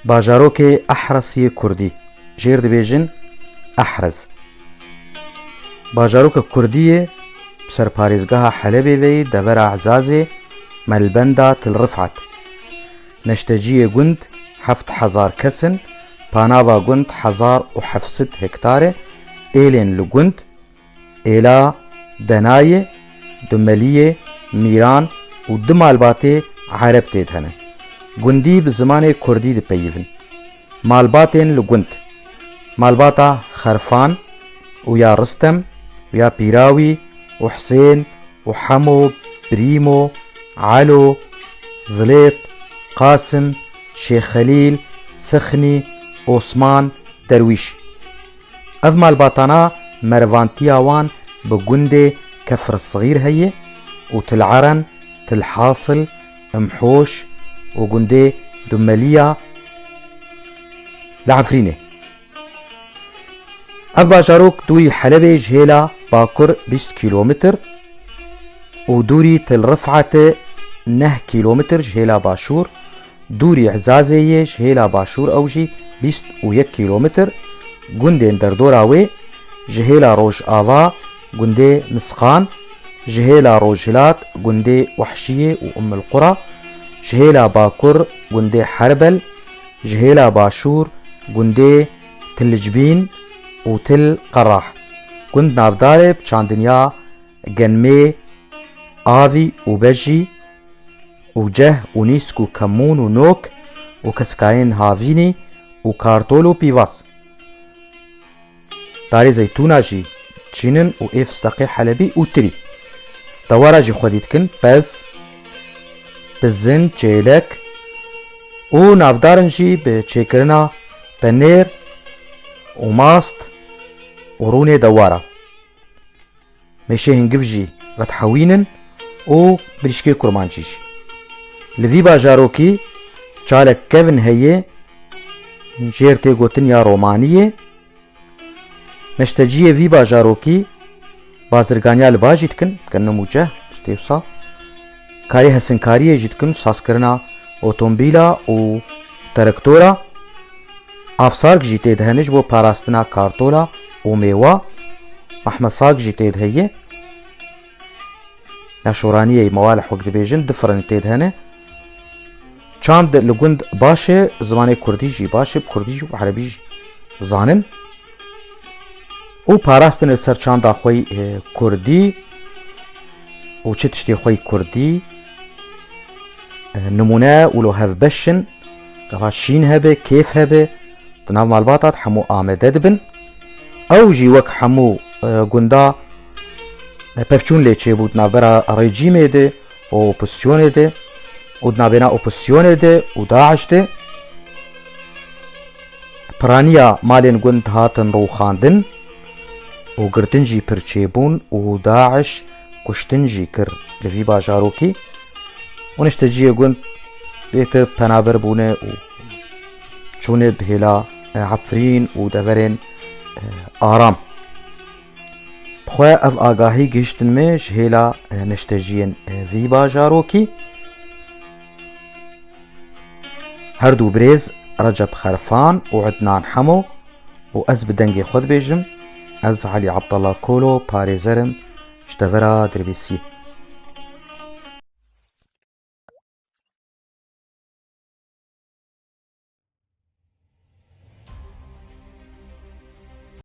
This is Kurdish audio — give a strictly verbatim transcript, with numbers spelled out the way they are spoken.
Bajarokê Ehres yê Kurdî, jêr dibêjin Ehrez. Bajaroka Kurdî yê bi ser parêzgeha Helebê ve yî, devera Ezazê, melbenda Til Rifat. Neşteciyê gund heft hezar kes in, panava gund hezar û heft sed hektar e, êlên li gund, êla Denayê, Dumeliyê, Mîran û du malbatê Ereb tê de hene. Gundî bi zimanê Kurdî dipeyivin. Malbatên li gund. Malbata Xerfan û ya Ristem û ya Pîrawî û Hisên û Hemo, Brîmo, Elo, Zilêt, Qasim, Şêx Xelîl, Sixnî, Osman, Derwîş. Ev malbatana mervantiya wan bi gundê Kefr Sixîr heye û Til Eren, Til Hasil, Imhoş û gundê Dumeliya li Efrînê. Ev bajarok dûrî Helebê ji hêla bakur bîst kîlometr û dûrî Til Rifate neh kîlometr ji hêla başûr, dûrî Ezazê yê ji hêla başûr ew jî bîst û yek kîlometr, gundên derdora wê ji hêla rojava gundê Misqan, ji hêla rojhilat gundê Wehşiyê û Ummul Qura, ji hêla bakur gundê Herbel, ji hêla başûr gundê Til Cibîn û Til Qerah. Gund navdar e bi çandiniya genmê, avî û bejî û ceh û nîsk û kemûn û nok û keskayên havînî û kartol û pîvaz. Darê zeytûna jî çînin û ê fisteqê Helebî û tirî. Dewara jî xwedî dikin pez, bizin, çêlek û navdar in jî bi çêkirina penêr û mast û rûnê dewara. Mêşê hingiv jî vedihewînin û mirîşkê kurmancî jî. Li vî bajarokî çalek kevin heye, jêr tê gotin ya romanî ye. Neşteciyê vî bajarokî bazirganiya li ba jî dikin, dikin nimûce, tiştê wisa. Karê hesinkariyê jî dikin, sazkirina otomobîla û terektora. Avsarg jî tê de hene ji bo parastina kartola û mêwa. Mehmesag jî tê de heye. Ya şoraniyê mewalih wek dibêjin, du firin tê de hene. Çand li gund baş e, zimanê kurdî jî baş e, bi kurdî jî û erebî jî zanin. Û parastin li ser çanda xwe yî, e, kurdî û çi tiştê xwe yî kurdî. E, nimûne wilo hevbeş in, gava şîn hebe, kêf hebe, di nav malbata de hemû amede dibin. Ew jî wek hemû, e, gunda, e, pevçûn lê çêbû di navbera rejîmê de û opozisyonê de û di navbêna opozisyonê de û DAIŞ de. Piraniya malên gund hatin rûxandin û girtin jî pir çêbûn û DAIŞ kuştin jî kir li vî bajarokî û neşteciyê gund bêtir penaber bûne û çûne bi hêla, e, Efrîn û deverên, e, Aram. Bi xwe ev agahî gihiştin me ji hêla, e, neşteciyên, e, vî bajarokî. Her du birêz Recep Xerfan û Ednan Hemo û ez bi dengê xwe dibêjim, ez Elî Abdullah Kolo parêzer im ji devera Dirbêsiyê.